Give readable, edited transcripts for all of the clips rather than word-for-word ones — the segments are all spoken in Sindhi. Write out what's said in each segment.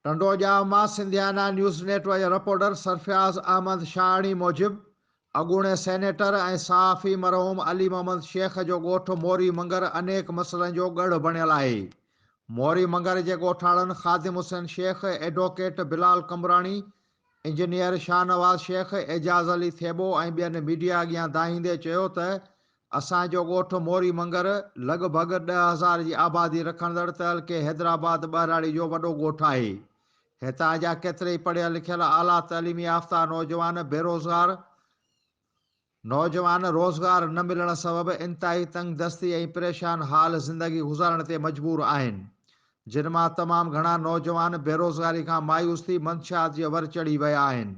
ٽنڊوڄام مان سنڌيانا نيوز نيٽ ورڪ جي رپورٽر سرفراز احمد شاهاڻي موجب اڳوڻي سينيٽر ۽ صحافي مرحوم علي محمد شيخ جو ڳوٺ موري منگر انيڪ مسئلن جو ڳڙهه بڻيل آهي. موري منگر جي ڳوٺاڻن خادم حسين شيخ، ايڊووڪيٽ بلال قمبراڻي، انجنيئر شاهنواز شيخ، اعجاز علي ٿيٻو ۽ ٻين ميڊيا اڳيان دانهيندي چيو ته اسان جو ڳوٺ موري منگر لڳ ڀڳ 10,000 جي آبادي رکندڙ تعلقي حيدرآباد ٻهراڙي جو وڏو ڳوٺ آهي. هتان جا ڪيترئي پڙهيل لکيل اعليٰ تعليم يافته نوجوان بيروزگار نوجوان روزگار نه ملڻ سبب انتهائي تنگدستي ۽ پريشان حال زندگي گذارڻ تي مجبور آهن. جن مان تمام گهڻا نوجوان بيروزگاري کان مايوس ٿي منشيات جي ور چڙهي ويا آهن.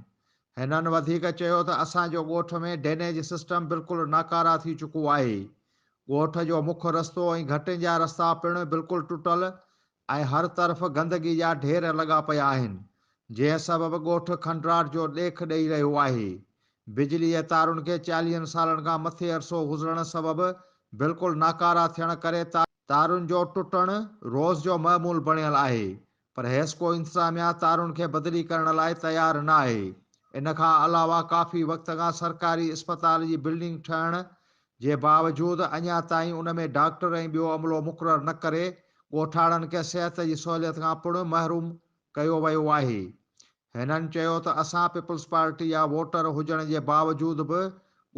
هنن وڌيڪ چيو ته اسان جو ڳوٺ ۾ ڊينيج سسٽم بلڪل ناڪاره ٿي چڪو آهي، ڳوٺ جو مک رستو ۽ گهٽين جا رستا پڻ بلڪل ٽٽل ۽ هر طرف گندگي جا ڍير لڳا پيا آهن، جنهن سبب ڳوٺ کنڊراٽ جو ڏيک ڏئي رهيو آهي. بجلي جي تارن کي چاليهن سالن کان مٿي عرصو گذرڻ سبب بلڪل ناڪاره ٿيڻ ڪري تارن جو ٽٽڻ روز جو معمول بڻيل آهي، پر حيسڪو انتظاميا تارن کي بدلي ڪرڻ لاء تيار نه آهي. ان کان علاوه ڪافي وقت کان سرڪاري اسپتال جي بلڊنگ ٺهڻ جي باوجود اڃا تائين ان ۾ ڊاڪٽر ۽ ٻيو عملو مقرر نه ڪري ڳوٺاڻن کي صحت جي سهوليت کان پڻ محروم ڪيو ويو آهي. هنن چيو ته اسان پيپلزپارٽي جا ووٽر هجڻ جي باوجود به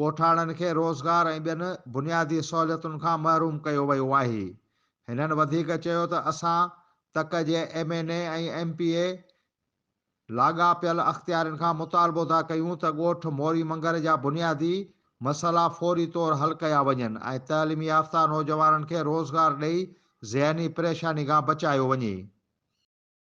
ڳوٺاڻن کي روزگار ۽ ٻين بنيادي سهوليتن کان محروم ڪيو ويو آهي. هنن وڌيڪ چيو ته اسان تڪ جي M N A ۽ M P A لاڳاپيل اختيارين کان مطالبو ٿا ڪيون ته ڳوٺ موري منگر جا بنيادي مسئلا فوري طور حل ڪيا وڃن ۽ تعليم يافته نوجوانن کي روزگار ڏئي ذهني پريشاني کان بچايو وڃي.